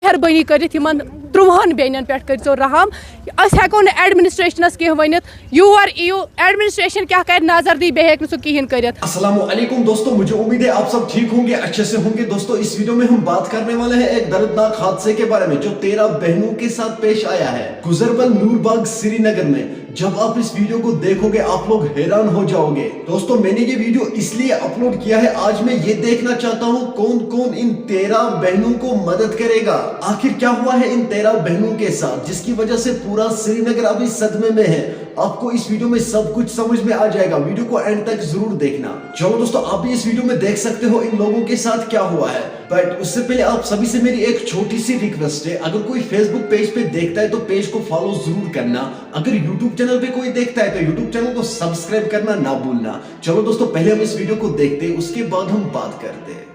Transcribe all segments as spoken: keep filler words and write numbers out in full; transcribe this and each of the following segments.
مہربٲنی کٔرِتھ یِمن ترٛوہن بیٚنٮ۪ن پٮ۪ٹھ کٔرۍزیو رحم۔ أسۍ ہٮ۪کو نہٕ ایڈمنسٹریشنس کینٛہہ ؤنِتھ، یور یِیِو، ایڈمنسٹریشن کیٛاہ کرِ، نظر دی، بیٚیہِ ہیٚکہِ نہٕ سُہ کِہیٖنۍ کٔرِتھ۔ السلام علیکم دوستو، مجھے امید ہے آپ سب ٹھیک ہوں گے، اچھے سے ہوں گے۔ دوستو، اس ویڈیو میں ہم بات کرنے والے ہیں ایک دردناک حادثے کے بارے میں جو تیرہ بہنوں کے ساتھ پیش آیا ہے گزربل نور باغ سری نگر میں۔ جب آپ اس ویڈیو کو دیکھو گے، آپ لوگ حیران ہو جاؤ گے۔ دوستو، میں نے یہ ویڈیو اس لیے اپلوڈ کیا ہے، آج میں یہ دیکھنا چاہتا ہوں کون کون ان تیرہ بہنوں کو مدد کرے گا۔ آخر کیا ہوا ہے ان تیرہ بہنوں کے ساتھ، جس کی وجہ سے پورا سری نگر ابھی صدمے میں ہے۔ آپ کو اس ویڈیو میں سب کچھ سمجھ میں آ جائے گا، ویڈیو کو اینڈ تک ضرور دیکھنا۔ چلو دوستو، آپ بھی اس ویڈیو میں دیکھ سکتے ہو ان لوگوں کے ساتھ کیا ہوا ہے، بٹ اس سے پہلے آپ سبھی سے میری ایک چھوٹی سی ریکویسٹ ہے، اگر کوئی فیس بک پیج پہ دیکھتا ہے تو پیج کو فالو ضرور کرنا، اگر یوٹیوب چینل پہ کوئی دیکھتا ہے تو یوٹیوب چینل کو سبسکرائب کرنا نہ بھولنا۔ چلو دوستو، پہلے ہم اس ویڈیو کو دیکھتے ہیں، اس کے بعد ہم بات کرتے ہیں۔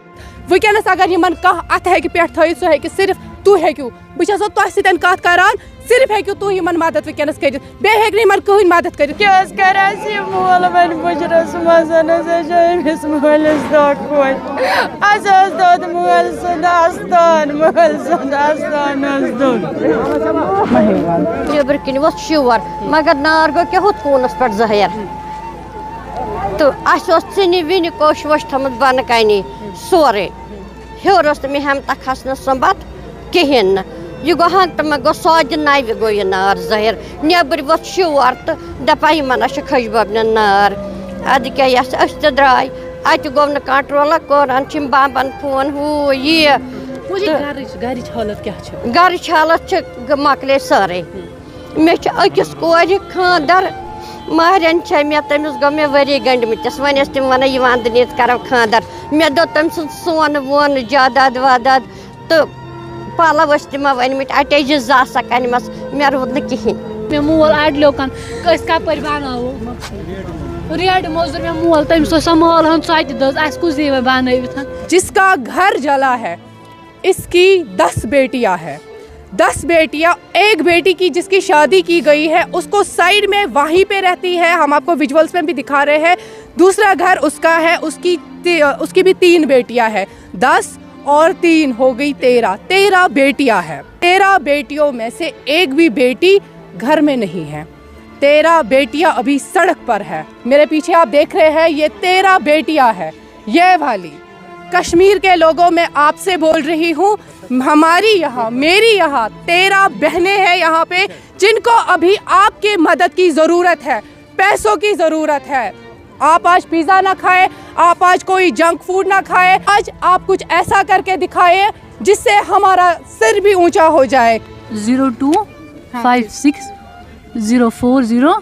وٕنکیٚنَس اگر یِمَن کانٛہہ اَتھٕ ہیٚکہِ پٮ۪ٹھ تھٲیِتھ، سُہ ہیٚکہِ صرف تُہۍ ہیٚکِو۔ بہٕ چھَسو تۄہہِ سۭتۍ کَتھ کَران، صرف ہیٚکِو تُہۍ یِمَن مدد وٕنکیٚنَس کٔرِتھ، بیٚیہِ ہیٚکہِ نہٕ یِمَن کٕہٕنۍ مدد کٔرِتھ۔ کیٛاہ حظ کَرِ اَسہِ یہِ مول وۄنۍ مُجرَس منٛز؟ اَسہِ حظ چھِ أمِس مٲلِس دۄہ خۄش۔ اَسہِ حظ دوٚد مٲلۍ سُنٛد اَستان، مٲلۍ سُنٛد اَستان حظ دوٚد۔ نیٚبرٕ کِنۍ ووٚتھ شور، مگر نار گوٚو کیٛاہ ہُتھ کوٗنَس پٮ۪ٹھ ظٲہِر۔ تہٕ اَسہِ اوس ژِنہِ وِنہِ کوٚش ووٚش تھٲومٕژ بۄنہٕ کَنی سورُے۔ ہیوٚر اوس نہٕ مےٚ ہٮ۪متہ کھسنَس سُمبَتھ کِہیٖنۍ نہٕ۔ یہِ گوٚو ہنٛگتہٕ منٛگہٕ گوٚو سۄدِ نَوِ گوٚو یہِ نار ظٲہِر۔ نیٚبٕرۍ ووٚتھ شور تہٕ دَپان یِمَن ہا چھُ خٔجہِ بَبنٮ۪ن نار۔ اَدٕ کیٛاہ یَس أسۍ تہِ درٛاے، اَتہِ گوٚو نہٕ کنٹرولہ، کوٚرُن چھِ یِم بمبَن فون، ہُہ یہِ۔ مجھے تہٕ گھرٕچ، گھرٕچ حالت کیٛاہ چھِ؟ گَرٕچ حالت چھِ گ-، مۄکلے سٲرٕے۔ مےٚ چھُ أکِس کورِ خانٛدر، مہرٮ۪ن چھےٚ مےٚ، تٔمِس گوٚو مےٚ ؤری گٔنٛڈمٕتِس۔ وۄنۍ ٲسۍ تِم وَنان، "یہِ وَندٕ نِتھ کَرو خانٛدر۔" مےٚ دوٚپ تٔمۍ سُنٛد سون وون، جاداد واداد تہٕ پَلو ٲسۍ تِمو أنۍمٕتۍ، اَٹیچہِ زٕ آسَکھ أنۍمَژٕ، مےٚ روٗد نہٕ کِہیٖنۍ۔ مےٚ مول اَڑلیو کَن، أسۍ کَپٲرۍ بَناوو؟ ریڈِ موٚزوٗر مےٚ مول، تٔمِس اوس سۄ مٲل ہن ژۄتہِ دٔز، اَسہِ کُس دِیہِ وۄنۍ بَنٲوِتھ؟ جس کا گھر جلا ہے، اس کی دس بیٹیاں ہیں، دس بیٹیاں، ایک بیٹی کی جس کی شادی کی گئی ہے، اس کو سائیڈ میں وہیں پہ رہتی ہے، ہم آپ کو ویژولز میں بھی دکھا رہے ہیں۔ دوسرا گھر اس کا ہے، اس کی تی-، اس کی بھی تین بیٹیاں ہیں، دس اور تین ہو گئی تیرہ، تیرہ بیٹیاں ہیں۔ تیرہ بیٹیوں میں سے ایک بھی بیٹی گھر میں نہیں ہے، تیرہ بیٹیاں ابھی سڑک پر ہے۔ میرے پیچھے آپ دیکھ رہے ہیں، یہ تیرہ بیٹیاں ہیں، یہ والی۔ کشمیر کے لوگوں، میں آپ سے بول رہی ہوں، ہماری یہاں، میری یہاں تیرہ بہنیں ہیں یہاں پہ، جن کو ابھی آپ کی مدد کی ضرورت ہے، پیسوں کی ضرورت ہے۔ آپ آج پیزا نہ کھائے، آپ آج کوئی جنک فوڈ نہ کھائے، آج آپ کچھ ایسا کر کے دکھائے جس سے ہمارا سر بھی اونچا ہو جائے۔ Zero two five six zero four zero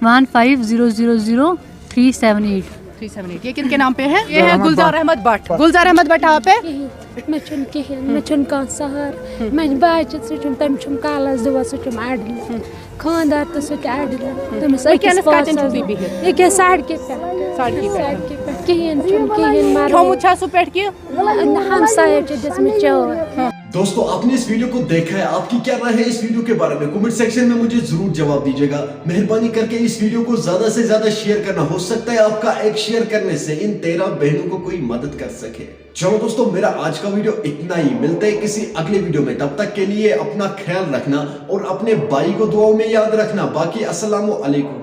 one five zero zero zero three seven eight. Three seven eight, یہ کن کے نام پہ ہے؟ یہ ہے گلزار احمد بٹ۔ گلزار احمد بٹ آپ ہے؟ کِہیٖنۍ۔ مےٚ چھُنہٕ کِہیٖنۍ، مےٚ چھُنہٕ کانٛہہ سہارٕ۔ مےٚ چھُ بَچہِ، سُہ چھُنہٕ، تٔمِس چھُنہٕ کَلَس دِوان، سُہ چھُم اَڑلہِ۔ خانٛدار تہٕ سُہ تہِ اَڑلہِ۔ تٔمِس أکِس وٕنکیٚنَس کَتٮ۪ن چھِو پاسَس۔ تُہۍ بِہِتھ؟ ییٚکیٛاہ سڑکہِ پٮ۪ٹھ۔ سڑکہِ پٮ۪ٹھ۔ سڑکہِ پٮ۪ٹھ۔ کِہیٖنۍ چھُنہٕ، کِہیٖنۍ مَرُن۔ کھیوٚمُت چھا سُہ پٮ۪ٹھ کینٛہہ؟ نہ، ہمسایو چھِ دِژمٕژ چٲر۔ دوستو، آپ نے اس ویڈیو کو دیکھا ہے، آپ کی کیا رائے ہے اس ویڈیو کے بارے میں؟ کمنٹ سیکشن میں مجھے ضرور جواب دیجیے گا۔ مہربانی کر کے اس ویڈیو کو زیادہ سے زیادہ شیئر کرنا، ہو سکتا ہے آپ کا ایک شیئر کرنے سے ان تیرہ بہنوں کو کوئی مدد کر سکے۔ چلو دوستو، میرا آج کا ویڈیو اتنا ہی، ملتے ہیں کسی اگلے ویڈیو میں، تب تک کے لیے اپنا خیال رکھنا اور اپنے بھائی کو دعاؤں میں یاد رکھنا۔ باقی السلام علیکم۔